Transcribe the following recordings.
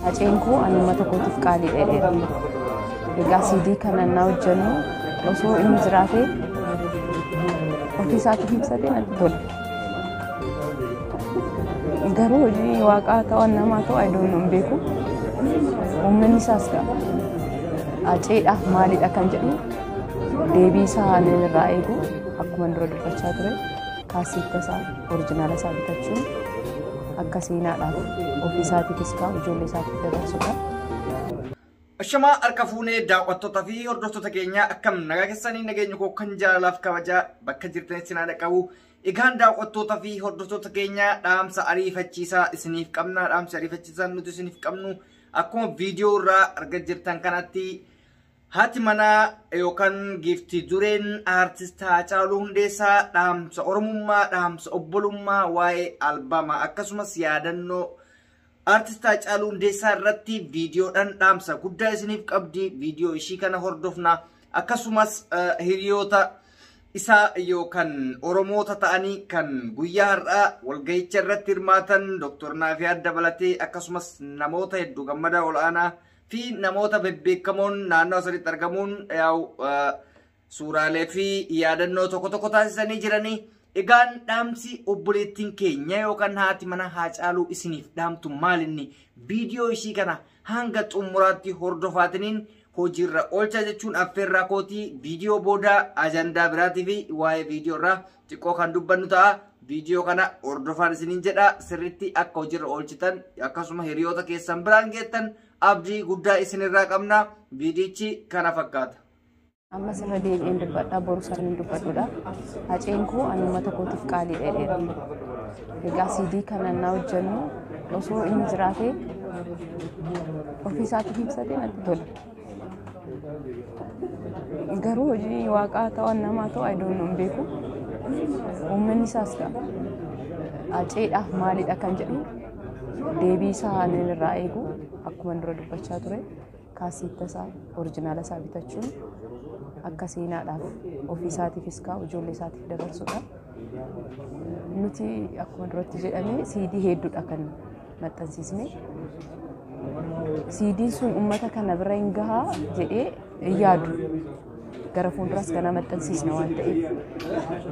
Haceen koo ani uummata kootiif qaalii dheedheera. Egaa CD kana naa hojjennu osoo inni jiraatee ofii isaatiif ibsatee natti tola. Garuu hojii waaqaa ta'u namaa ta'u I don't know, hin beeku. Uummanni isaas ga'a. Haceedha maalidha kan jedhu deebii isaa ani irraa eegu, akkuma dura dubbachaa ture, kaasitta isaa original isaa bitachuun akka seenaadhaaf ofii isaatiifis kaa'u ijoollee isaatiif dabarsudha. Ashamaa, harka fuunee daawwattootaa fi hordoftoota keenya, akkam nagaa keessanii? Nageenya koo kan jaalalaaf kabajaa bakka jirtanitti sinaa dhaqqabu. Egaan daawwattootaa fi hordoftoota keenya, dhaamsa ariifachiisaa isiniif qabna. Dhaamsi ariifachiisaa nuti isiniif qabnu, akkuma viidiyoo irraa argaa jirtan kanatti, haati manaa yookaan giiftii dureen aartist Haacaaluu Hundeessaa dhaamsa Oromummaa, dhaamsa obbolummaa waa'ee albama akkasumas yaadannoo aartist Haacaaluu Hundeessaa irratti viidiyoodhaan dhaamsa guddaa isiniif qabdi. Viidiyoo ishii kana hordofna. Akkasumas hiriyoota isaa yookaan Oromoota ta'anii kan guyyaa har'aa walgahicha irratti hirmaatan, Dr. Naafiyaad dabalatee, akkasumas namoota hedduu, Gammadaa Ol'aanaa fi namoota bebbeekamoon naannoo sanitti argamuun yaa'u suuraalee fi yaadannoo tokko tokko taasisanii jiranii. Egaan dhaamsi obboleettiin keenya yookaan haati mana Haacaaluu isiniif dhaamtu maalinni? Viidiyoo ishii kana hanga xumuraatti hordofaatiniin hojiirra oolchaa jechuun affeerraa kootii. Viidiyoo booda ajandaa biraatii fi waa'ee viidiyoo irraa xiqqoo kan dubbannu ta'a. Viidiyoo kana hordofaan isiniin jedha. Sirritti akka hojiirra oolchitan akkasuma hiriyoota keessan biraan geettan abdii guddaa isinirraa qabna. Viidiyichi kana fakkaata. Ammas irra deebi'een dubbadha, boru sareen dubbadhudha. Haceen koo ani uummata kootiif qaalii dheedheera. Egaa CD kana naa hojjennu osoo inni jiraatee ofii isaatiif ibsatee natti tola. Garuu hojii waaqaa ta'u namaa ta'u I don't know, hin beeku. Uummanni isaas ga'a. Haceedha maalidha kan jedhu deebii isaa ani irraa eegu, akkuma dura dubbachaa ture, kaasitta isaa original isaa bitachuun akka seenaadhaaf ofii isaatiifis kaa'u ijoollee isaatiif dabarsudha. Nuti akkuma duratti jedhame CD hedduudha kan maxxansiisne. CD'n sun uummata kana bira hin gahaa jedhee hin yaadu. Gara fuulduraas kana maxxansiisna waan ta'eef.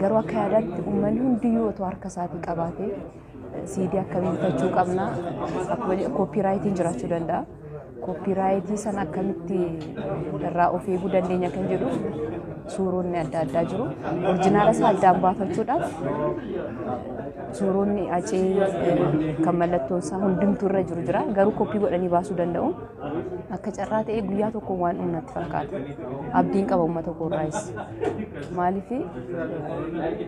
Garuu akka yaadaatti uummanni hundiyyuu otoo harka isaatii qabaatee CD akkamii bitachuu qabna, akkuma copyrightiin jiraachuu danda'a. Copyrightii sana akkamitti irraa of eeguu dandeenya kan jedhu suuronni adda addaa jiru. Original isaa addaan baafachuudhaaf suuronni Hacee kan mallattoon isaa hundumtuu irra jiru jira. Garuu copy godhanii baasuu danda'u. Akka carraa ta'ee guyyaa tokko waan dhumu natti fakkaata. Abdiin qaba uummata koorraayis. Maaliif,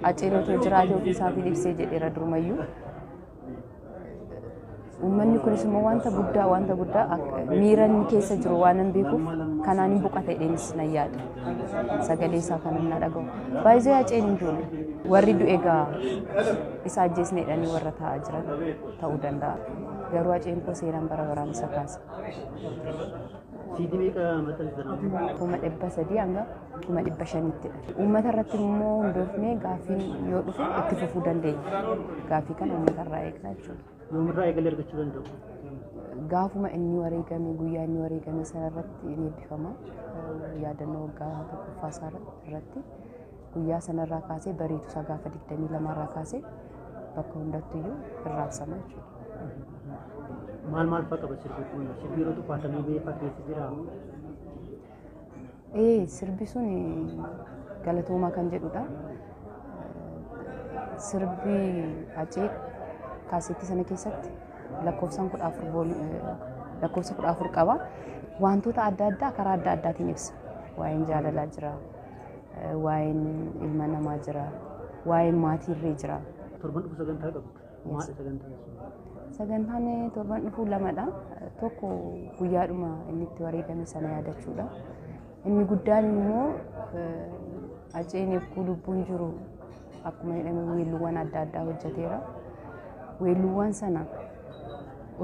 Haceen otoo jiraatee ofii isaatiin ibsee jedheera durumayyuu. Uummanni kunis immoo wanta guddaa miira inni keessa jiru waan hin beekuuf kanaan hin boqata jedheenis nan yaada. Sagalee isaa kan inni dhaga'u. Baay'ee Haceen hin duune. Warri du'e egaa isa ajjeesne jedhanii warra taa'aa jiran ta'uu danda'a. Garuu Haceen koo seenaan bara baraan isa kaasa. CD meeqa maxxansitan? 300,000 hanga 500,000ttidha. Uummata irratti immoo hundoofnee gaaffiin yoo dhufe itti fufuu dandeenya. Gaaffii kana uummata irraa eegna jechuudha. Yoomirraa eegalee argachuu danda'u? Gaafuma inni wareegame, guyyaa inni wareegame sana irratti ni eebbifama. Yaadannoo waggaa tokkoffaa isaa irratti guyyaa sanarraa kaasee, bariitu isaa gaafa 22 irraa kaasee bakka hundattuyyuu irraabsama jechuudha. Maal maal fa'a qaba sirbi kun? Sirbi yeroo tuffaatamee beekaa keessa jira? Ee, sirbi sun galatoomaa kan jedhudha. Sirbi Hacee kaaseettii sana keessatti lakkoofsaan 14, lakkoofsa 14 qaba. Wantoota adda addaa karaa adda addaatiin ibsa. Waa'een jaalalaa jira, waa'een ilma namaa jira, waa'een maatiirree jira. Torban dhufu sagantaa qabdu. Maali sagantaan sun? Sagantaan torban dhufu lamadha. Tokko guyyaadhuma inni itti wareegame sana yaadachuudha. Inni guddaan immoo Haceen eeguu lubbuun jiru akkuma jedhame weelluuwwan adda addaa hojjeteera. Weelluuwwan sana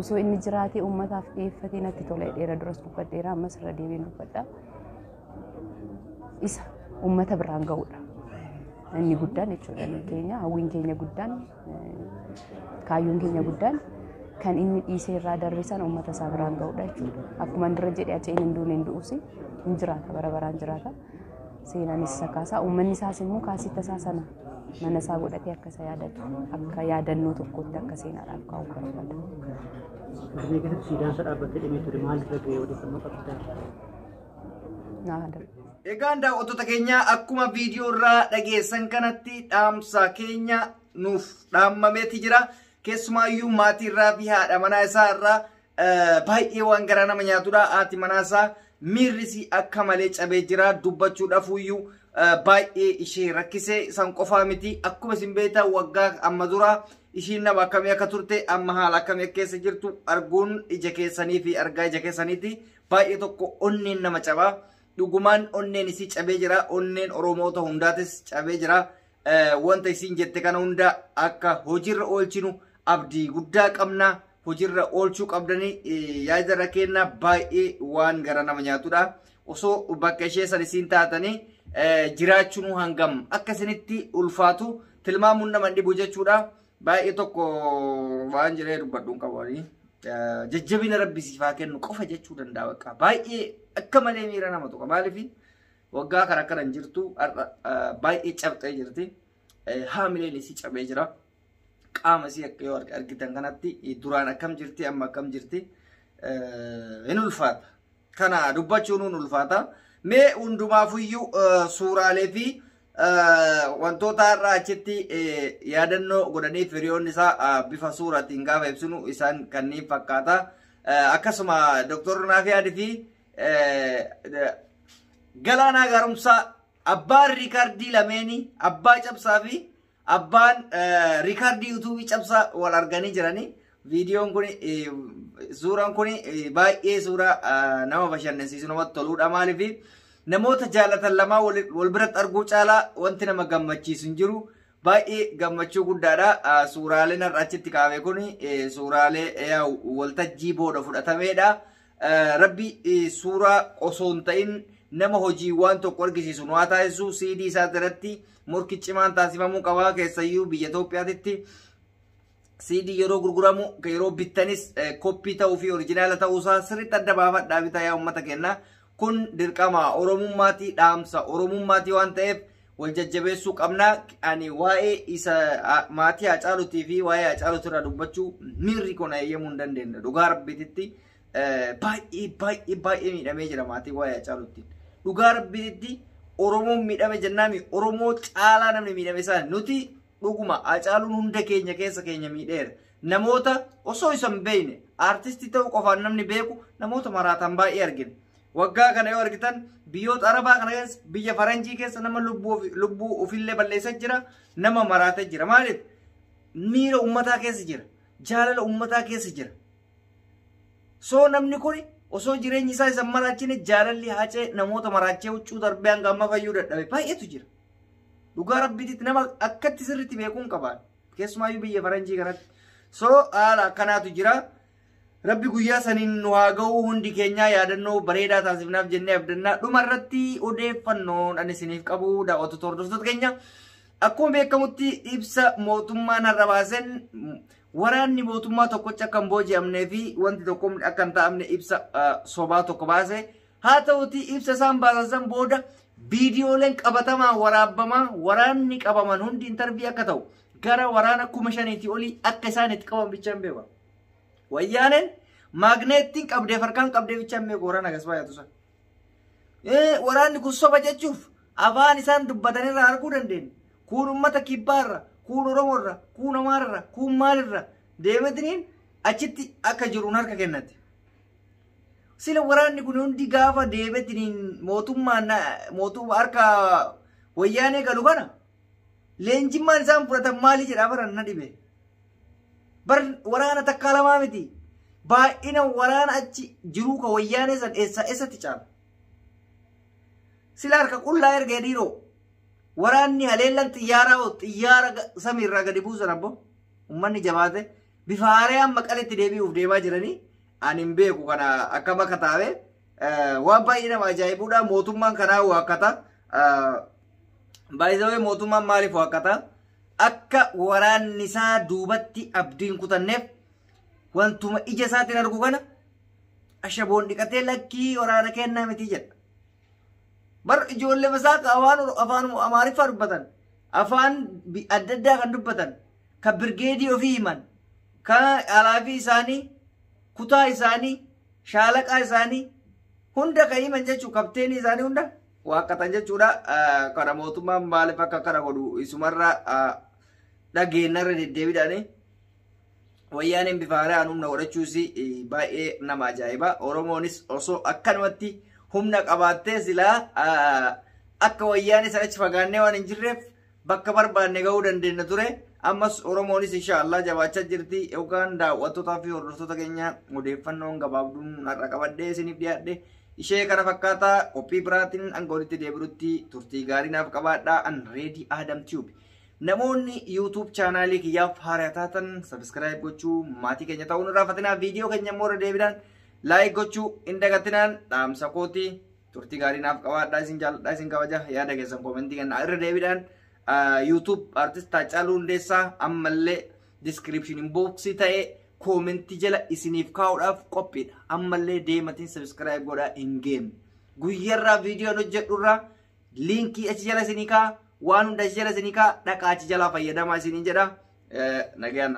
osoo inni jiraatee uummataaf dhiyeeffatee natti tola jedheera, duras dubbadheera, ammas irra deebiin dubbadha. Isa uummata biraan ga'uudha. Inni guddaan jechuudha, inni keenya, hawwiin keenya guddaan, kaayyoon keenya guddaan Kan inni dhiisee irraa darbe sana uummata isaa biraan ga'uudha jechuudha. Akkuma dura jedhe Haceen hin duune hin du'us hin jiraata bara baraan jiraata. Seenaanis isa kaasaa uummanni isaas immoo kaasitta isaa sana mana isaa godhatee akka isa yaadatu akka yaadannoo tokkotti akka seenaadhaaf kaa'u barbaada. Finfinnee keessatti siidaan isaa dhaabbatee dhimee ture maal irra ga'e odeeffannoo qabdaa? Naa darbe. Egaan daawwattoota keenya akkuma viidiyoo irraa dhageessan kanatti dhaamsa keenya nuuf dhaammameeti jira. Keessumaayyuu maatii irraa fi haadha manaa isaa irraa baay'ee waan garaa nama nyaatudha. Haati manaa isaa miirrisi akka malee cabee jira. Dubbachuudhaafuyyuu baay'ee ishee rakkisee san qofaa miti. Akkuma isin beektan waggaa amma dura ishiin nama akkamii akka turte amma haala akkamii akka keessa jirtu arguun ija keessanii fi argaa ija keessaniiti. Baay'ee tokko onneen nama cabaa. Dhugumaan onneen isii cabee jira. Onneen Oromoota hundaatis cabee jira. Wanta isiin jette kana hunda akka hojiirra oolchinu abdii guddaa qabna. Hojiirra oolchuu qabdanii yaada kenna baay'ee waan gara nama nyaatudha. Osoo bakka ishee san isiin taatanii jiraachuun hangam akka isinitti ulfaatu tilmaamuun nama dhibu jechuudha. Baay'ee tokko waan jiree dubbadhu hin qabu. Jajjabina rabbi siif haa kennu qofa jechuu danda'a bakka. Baay'ee akka malee miira nama tuqa. Maaliif waggaa kana akkana hin jirtu baay'ee cabxee jirti. Haamileen isii cabee jira. Qaama isii akka yoo argitan kanatti duraan akkam jirti amma akkam jirti hin ulfaata. Kana dubbachuun hin ulfaata. Mee hundumaafuyyuu suuraalee fi wantoota har'a achitti yaadannoo godhanii hiriyoonni isaa bifa suuraatiin gaafa ibsinu isaan kanneen fakkaata. Akkasuma Dr. Naafiyaadii fi Galaanaa Gaaromsaa abbaan riikaardii lameenii abbaa cabsaa fi abbaan riikaardii yuutuubii cabsaa wal arganii jiranii. Viidiyoon kun suuraan kun baay'ee suuraa nama bashannansiisu namatti toludha. Maaliif namoota jaalatan lamaa wal biratti arguu caalaa wanti nama gammachiisu hin jiru. Baay'ee gammachuu guddaadha. Suuraaleen har'a achitti kaa'ame kun suuraalee waltajjii booda fudhatameedha. Rabbi suuraa osoo hin ta'in nama hojii waan tokko argisiisu nu haa taasisu. CD isaa irratti morki cimaan taasifamuu qaba. Keessayyuu biyya Itoophiyaatitti CD yeroo gurguramu yeroo bittanis koppii ta'uu fi orijinaala ta'uusaa sirriitti adda baafadhaa bitaa yaa uummata keenya. Kun dirqama Oromummaatii dhaamsa Oromummaatii waan ta'eef wal jajjabeessuu qabna. Ani waa'ee isa maatii Haacaaluutii fi waa'ee Haacaaluutii irraa dubbachuu miirri kun eeyyamuu hin dandeenye. Dhugaa rabbiititti baay'ee baay'ee baay'ee miidhamee jira maatii waa'ee Haacaaluutiin. Dhugaa rabbiititti Oromoon miidhame jennaami Oromoo caalaa namni miidhame isaan nuti dhuguma Haacaaluun hunda keenya keessa keenya miidheera. Namoota osoo isa hin beekne aartistii ta'uu qofaan namni beeku namoota maraatan baay'ee argina. Waggaa kana yoo argitan biyyoota Arabaa kana keessa biyya Faranjii keessa nama lubbuu ofiillee balleessaa jira nama maraatee jira. Maaliif miira uummataa keessa jira jaalala uummataa keessa jira. Soo namni kun osoo jireenyi isaa isa maraachine jaalalli Haacee namoota maraachee huccuu darbee hanga amma fayyuu dadhabe baay'eetu jira. Dhugaa rabbiititti nama akkatti sirriitti beekuun qabaan keessumaayyuu biyya Faranjii kanatti. Soo haala akkanaatu jira. Rabbi guyyaa saniin nu haa ga'u hundi keenyaa yaadannoo bareedaa taasifnaaf jennee abdannaa. Dhuma irratti odeeffannoon ani isiniif qabu daawwattoota hordoftoota keenya. Akkuma beekamutti ibsa mootummaan har'a baaseen waraanni mootummaa tokkochi akka hin booji'amnee fi wanti tokko akka hin taa'amne ibsa sobaa tokko baase. Haa ta'uti ibsa isaan baasan san booda viidiyooleen qabatamaa waraabbamaa waraanni qabaman hundi intarvii akka ta'u gara waraana 5,000 olii akka isaan itti qaban bichaan hin beeku. Wayyaaneen maagneettiin qabdee farkaan qabdee bichaan beeku waraana akkas baay'atu sana. Waraanni kun soba jechuuf afaan isaan dubbatanirraa arguu dandeenya. Kun uummata kibbaarra, kun Oromoorra, kun Amaararra, kun maalirra deemetiniin achitti akka jiruun harka kennate. Sila waraanni kun hundi gaafa deemetiniin mootummaan mootummaa harka wayyaanee galu kana leenjimmaan isaan fudhatan maali jedhaa baran na dhibe. Bar waraana takkaa lamaa miti. Baay'ina waraana achi jiruu ka wayyaanee san eessa eessatti caala. Sila harka qullaa erga dhiiroo. Waraanni haleellan xiyyaaraa xiyyaara samiirraa gadi buusan abbo. Uummanni jabaate bifa haaraan maqaletti deebi'uuf deemaa jiranii ani hin beeku kana akkam akka taa'e waan baay'ee nama ajaa'ibuudha. Mootummaan kanaa waakkata. Baay'ee mootummaan maaliif waakkata? Akka waraanni isaa duubatti abdiin kutanneef Wantuma ija isaatiin argu kana ashaboon dhiqatee lakkii waraana kennaa miti jedha. Bar ijoollee masaa afaan Amaariffaa dubbatan, afaan adda addaa kan dubbatan, kan birgeedii ofii himan, kan alaafii isaanii, kutaa isaanii, shaalaqaa isaanii hunda kan himan jechuudha. Kapteenii isaanii hunda waaqatan jechuudha. Kana mootummaan maaliif akka kana godhu isumarra dhageenyarra deddeebiidhaani. Wayyaaneen bifa haaraan humna godhachuus baay'ee nama ajaa'iba. Oromoonis osoo akkanumatti humna qabaattee silaa akka wayyaanee sana achi fagaannee waan hin jirreef bakka barbaanne gahuu dandeenya ture. Ammas Oromoonis inshaallah jabaachaa jirti. Yookaan daawwattootaa fi hordoftoota keenya odeeffannoon gabaabduun har'a qabadhee isiniif dhiyaadhe. Ishee kana fakkaataa qophii biraatiin hanga walitti deebirutti turtii gaarii naaf qabaadhaa. An Reedii Adam Tube. Namoonni YouTube chaanaalii kiyyaaf haaraa taatan subscribe gochuu maatii keenya ta'uu hin irraanfatinaa. Viidiyoo keenya immoo irra deebiidhaan like gochuu hin dagatinaan dhaamsa kooti. Turtii gaarii naaf qabaadhaa, isin jaalladhaa, isin kabaja. Yaada keessan koomentii kennaa. Irra deebiidhaan YouTube artist Haacaaluu Hundeessaa ammallee description box ta'ee koomentii jala isiniif kaa'uudhaaf qophiidha. Ammallee deematiin subscribe godhaa hin geemne. Guyyarraa viidiyoon hojjedhurraa liinkii achi jala isinii kaa'a. Waan hunda achi jala isinii kaa'a. Dhaqaa achi jalaa fayyadamaa isiniin jedha. Nagayaan.